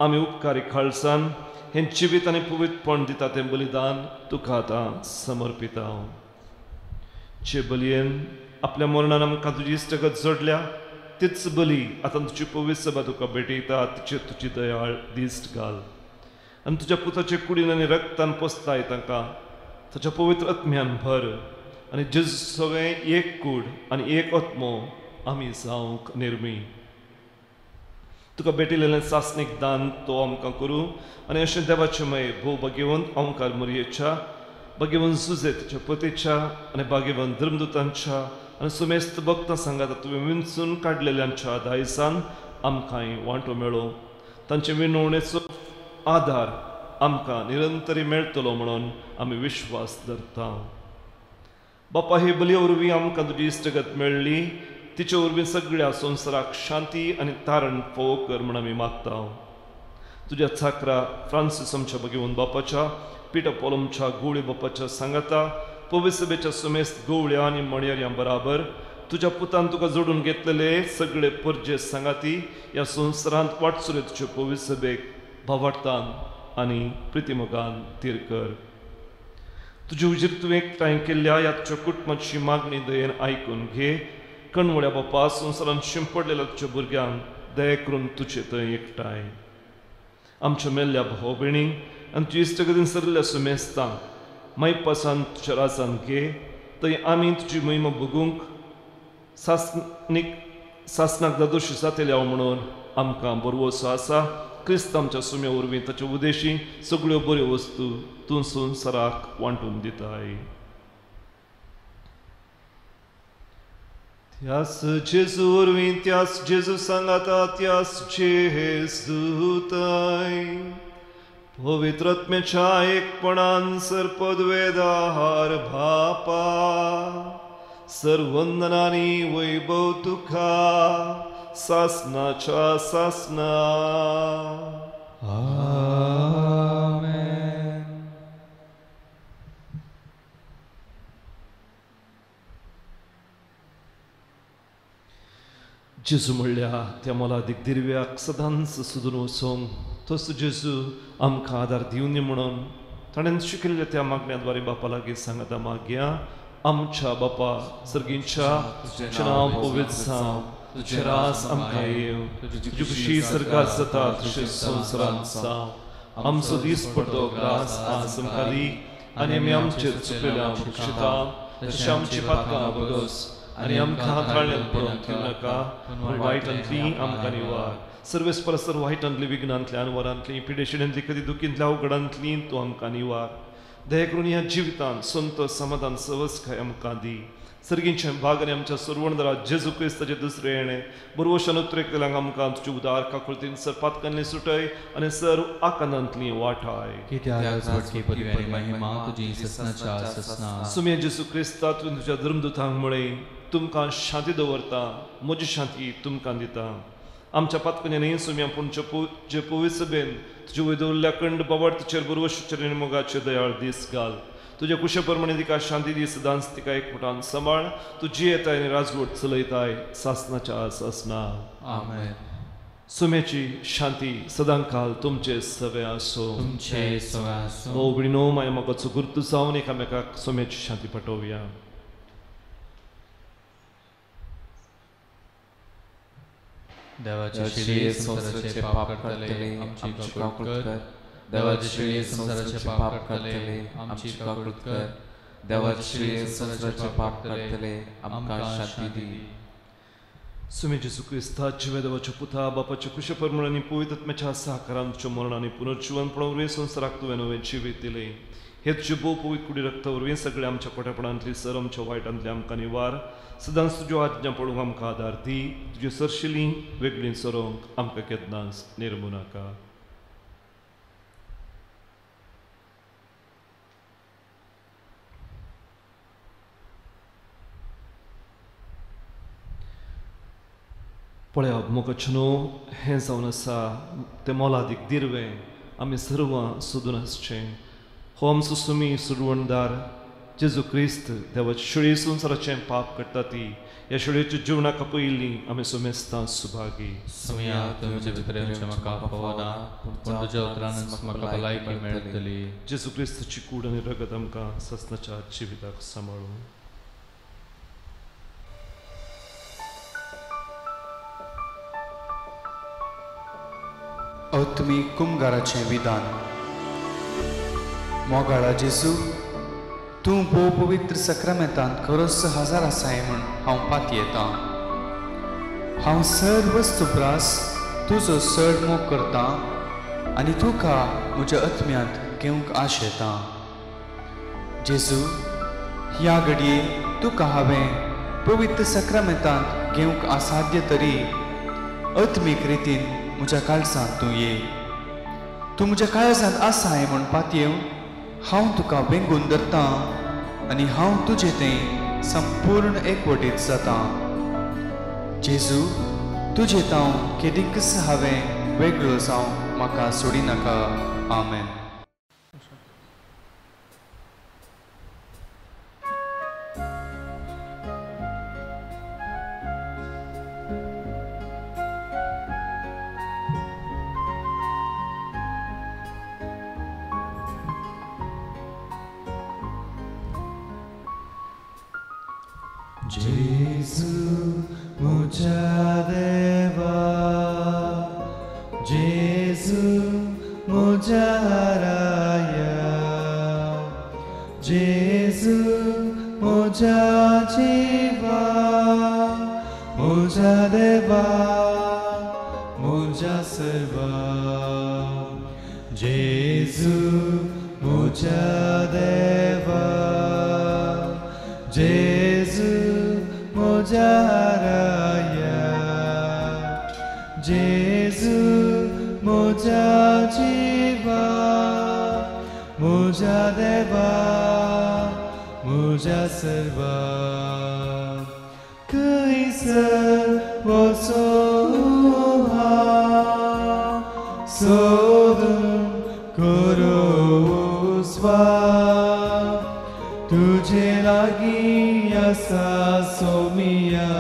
आमी उपकारी खालसान हें जिवीत आनी पवित्रपण दिता तें बलिदान तुका आतां समर्पिता. जे बलयेन आपल्या मरणान आमकां तुजी इश्टगत जोडल्या तीच बली आतां तुजी पवित्र सभा तुका भेटयता. तिचेर तुजी दयाळ दिश्ट घाल आनी तुज्या पुताचे कुडीन आनी रक्तान पोसताय तांकां ताच्या पवित्र आत्म्यान भर आनी जेजू सगळें एक कूड आनी एक आत्मो आमी जावंक निर्मी. तुका भेटिल्लें सासणीक दान तो आमकां करूं आनी अशें देवाचें मये भोव भाग्यवंत ओंकार मोरयेच्या, भाग्यवंत सुजेतच्या पतीच्या आनी भाग्यवंत धर्मदूतांच्या आनी सुमेस्त भक्तां सांगाता तुवें विंचून काडलेल्यांच्या दायसान आमकांय वांटो मेळो. तांचे विनवणेचो आदार आमकां निरंतरी मेळटलो म्हणून आमी विश्वास धरता. बापा, हे बलये वरवीं आमकां तुजी इश्टगत मेळ्ळी, तिचे वरवीं सगळ्या संवसाराक शांती आनी तारण फावो कर म्हूण आमी मागता. तुज्या चाकरा फ्रांसीस आमच्या भगवंत बापाच्या, पिटर पोलमच्या गोवळे बापाच्या सांगाता, पवित्र सभेच्या सुमेस्त गोवळ्या आनी मणयाऱ्यां बराबर तुज्या पुतान तुका जोडून घेतलेले सगळे परजे सांगाती ह्या संवसारांत वाटसुरे तुजे पवित्र सभेक भावार्थान आनी प्रितिमोगान तीर कर. तुजे उजीर तुवें एकठांय केल्ल्या ह्या तुज्या कुटुंबाची मागणी दयेन आयकून घे. कणवळ्या बापा, संवसारान शिंपडलेल्या तुज्या भुरग्यांक दया करून तुजे थंय एकठांय आमच्या मेल्ल्या भाव भयणींक आनी तुजी इश्टगतीन सरलेल्या सुमेस्तांक मायपासान तुज्या राजान घे. थंय आमी तुजी महिमा भोगूंक सासणीक सासणाक दादोशी जातले हांव म्हणून आमकां बरवसो आसा. क्रिस्त आमच्या सुम्या वरवीं ताचे उदेशी सगळ्यो बऱ्यो वस्तू तूं संवसाराक वांटून दिताय. त्यास जेजू वरवीं, त्यास जेजू सांगाता, त्यास जेजूताय पवित्र आत्म्याच्या एकपणान सर पदवेदार बापा सर्वंदनानी वैभव तुका सासनाच्या सासना. आमेन. जेजू म्हणल्या त्या मोलादीक दिरव्याक सदांच सुदून वचोंक तसो जेजू आमकां आदार दिवनी म्हणून ताणें शिकयल्ल्या त्या मागण्या द्वारे बापा लागीं सांगता. मागया, आमच्या बापा सर्गींच्या, तुजें नांव पवित्र जावं, तुजें राज आमकां येवं, तुजी खुशी सर्गात जाता तशें संवसारांत जावं. आमचो दीस पडतो ग्रास आज आमकां दी आनी आमी आमचेर चुकलेल्यांक बक्षिता तशें आमची पातकां बगस आनी आमकां ताळ्यांत पडोवंक दिवं नाका, पूण वायटांतली आमकां निवार. सर्वेस परसर वायटांतली, विघ्नांतली, अनवरांतली, पिडेशिण्यांतली, कधी दुखींतल्या, अवघडांतली तूं आमकां निवार. दया करून ह्या जिवितांत संतोष, समाधान, सवसकाय आमकां दी. सर्गींचें भाग आनी आमच्या सर्वणदारा जेजू क्रिस्ताचें दुसरें येणें बरवशान उतरेकतल्यांक आमकां तुजे उदार काकुळतीन सर पातकांनी सुटय आनी सर आकांतांतली वाटाय. सुम्या जेजू क्रिस्ता, तुवें तुज्या धर्मदूतांक म्हळें, तुमकां शांती दवरता, म्हजी शांती तुमकां दिता. आमच्या पातकांनी न्ही सुम्या, पूण जे पवित्र सभेन तुजे वयर दवरिल्ल्या कंड बाबार्थाचेर बरवशाचेर आनी मोगाचेर दयाळ दीस घाल. तुज्या कुशे प्रमाणे तिका शांती दी, सदांच तिका एकवटान सांबाळ. तूं जियेताय आनी राजवट चलयताय सासनाच्या सासना. आमेन. सुम्याची शांती सदांकाल तुमचे सवे आसो. तुमचे सवे आसो. भाव भयणीनो, माया मोगाचो गुर्तू जावन एकामेकाक सुम्याची शांती पाठोवया. देवाचे शिळये संवसाराचे पाप काडटले आमची काकूट कर. देवाचे शिळये संवसाराचे पाप काडटले आमची काकूट कर. देवाचे शिळये संवसाराचे पाप काडटले आमकां शांती दी. सुमी जेजू क्रिस्ता जिवे देवाच्या पुता बापाच्या कुशे परमळ आनी पवित्र आत्म्याच्या साकारान तुज्या मरण आनी पुनर्जिवनपणा वरवीं संवसाराक तुवें नवें जिवीत दिलें. हे तुजे भोव पवित्र कुडी रक्ता वरवीं सगळ्या आमच्या कोटेपणांतली सर आमच्या वायटांतली आमकां निवार. सदांच तुज्यो आज्ञा पळोवंक आमकां आदार दी. तुजे सरशिलीं वेगळीं सरोवंक आमकां केन्नाच निर्मू नाका. पळया मोगाचें हें जावन आसा तें मोलादीक दिर्वें आमी सर्वां सोदून आसचें. हो आमचो सुमी सुरवणदार जेजू क्रिस्त देवाचे शिळये संवसाराचें पाप करता ती ह्या शिळयेच्या जिवनाक पयलीं आमी सुमेस्तां सुभागी. सुमया तुमचे भितर येवचें म्हाका फावना, पूण तुज्या उतरानच म्हाका भलायकी मेळटली. जेजू क्रिस्ताची कूड आनी रगत आमकां सासणाच्या जिविताक सांबाळूं. आत्मीक कुमगाराचें विधान. मोगाळा जेजू, तूं भोव पवित्र सक्रामेंतांत खरोच हजार आसाय म्हूण हांव पातयेतां. हांव सर वस्तू प्रास तुजो चड मोग करतां आनी तुका म्हज्या आत्म्यांत घेवंक आशेतां. जेजू, ह्या घडये तुका हांवें पवित्र सक्रामेंतांत घेवंक असाध्य तरी आत्मीक रितीन म्हज्या काळजांत तूं ये. तूं म्हज्या काळजांत आसाय म्हूण पातयेवन हांव तुका वेंगून धरतां आनी हांव तुजें तें संपूर्ण एकवटीत जातां. जेजू, तुजें तांव केदींकच हांवें वेगळो जावं म्हाका सोडिनाका. आमेन. Gesù म्हज्या देवा, Gesù म्हज्या राया, Gesù म्हज्या जिवा, म्हज्या देवा, म्हज्या सर्वा. Gesù म्हज्या देवा, Gesù म्हज्या राया, Gesù म्हज्या जिवा, म्हज्या देवा, म्हज्या सर्वा. खंयसर वचूं हांव सोदून करूं स्वास तुजे लागीं आसा सोमिया,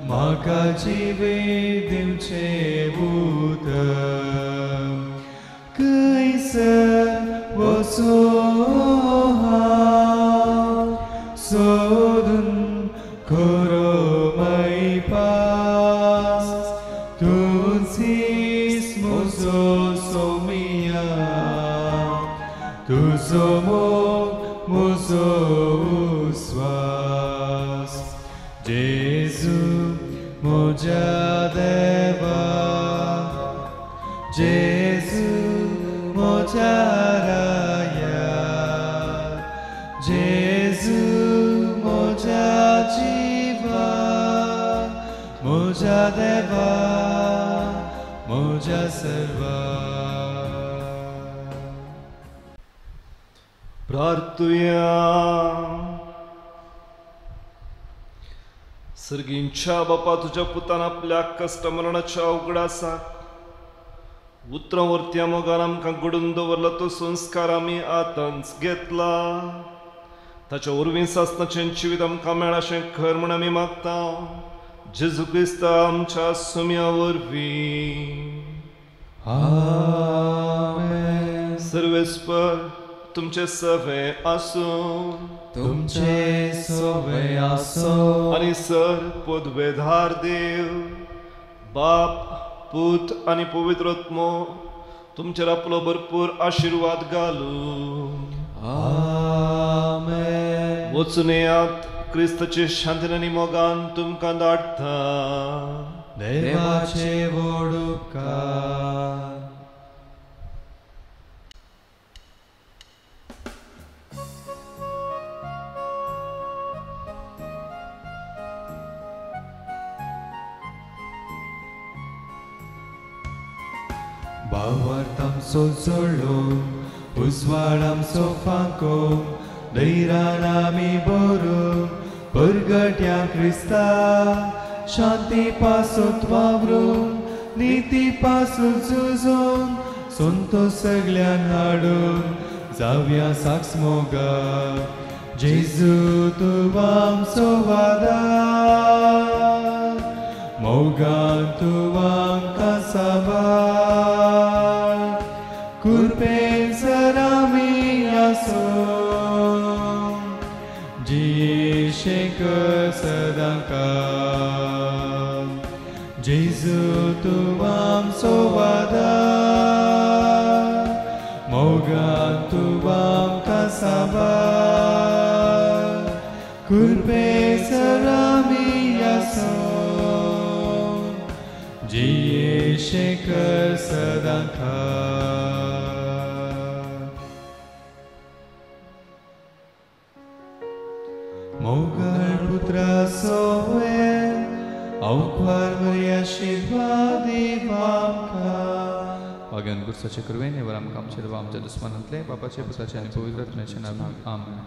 म्हाका जिवीत दिवचें उतर. खंयसर वचूं हांव सोदून करूं मैपास तुजीच म्हजो सोमिया, तुजो मोग म्हजो उस्वास. जेजू म्हज्या देवा, जेजू म्हज्या राया, जेजू म्हज्या जिवा, म्हज्या देवा, म्हज्या सर्वा. प्रार्थुया. सर्गींच्या बापा, तुज्या पुतान आपल्या कश्ट मरणाच्या उगडासाक उतरां वरत्या मोगान आमकां घडून दवरला तो संस्कार आमी आतांच घेतला. ताच्या वरवीं सासणाचें जिवीत आमकां मेळा अशें खर म्हूण आमी मागता. जेजू क्रिस्ता आमच्या सुम्या वरवीं. आमेन. सर्वेस्पर तुमचे सवे आसूं, तुमचे सवे आसूं, आनी सर पदवेधार देव बाप, पूत आनी पवित्र आत्मो तुमचेर आपलो भरपूर आशिर्वाद घालू। आमेन। वचून येयात, क्रिस्ताचे शांतीन आनी मोगान तुमकां धाडटा। देवाचे व्हड उपकार। भावार्थ आमचो जोडलो, उजवाड आमचो फांको, धैर्यान आमी बरोवन परगट्या क्रिस्ता, शांती पासत वावरून, निती पासत झुजून, संतोष सगळ्यांक हाडून जावया साक्ष मोगा। जेजू तूं आमचो आदार, मोगान तूं आमकां साबार, कृपेन सर आमी आसूं, जियेशेक सदांकाळ। जेजू तूं आमचो आदार, मोगान तूं आमकां साबार, कृपेन सर आमी आसूं, जियेशेक सदांकाळ। मोगाळ पुत्रा सोवे अवकार मरी आशिर्वाद आमकां। भाग्यान गुरसाचे कृपेन हे वर आमकां आमचे देवा आमच्या दुस्मानांतले बापाचे पुताचे आनी पवित्र आत्म्याचे नांवान आमेन।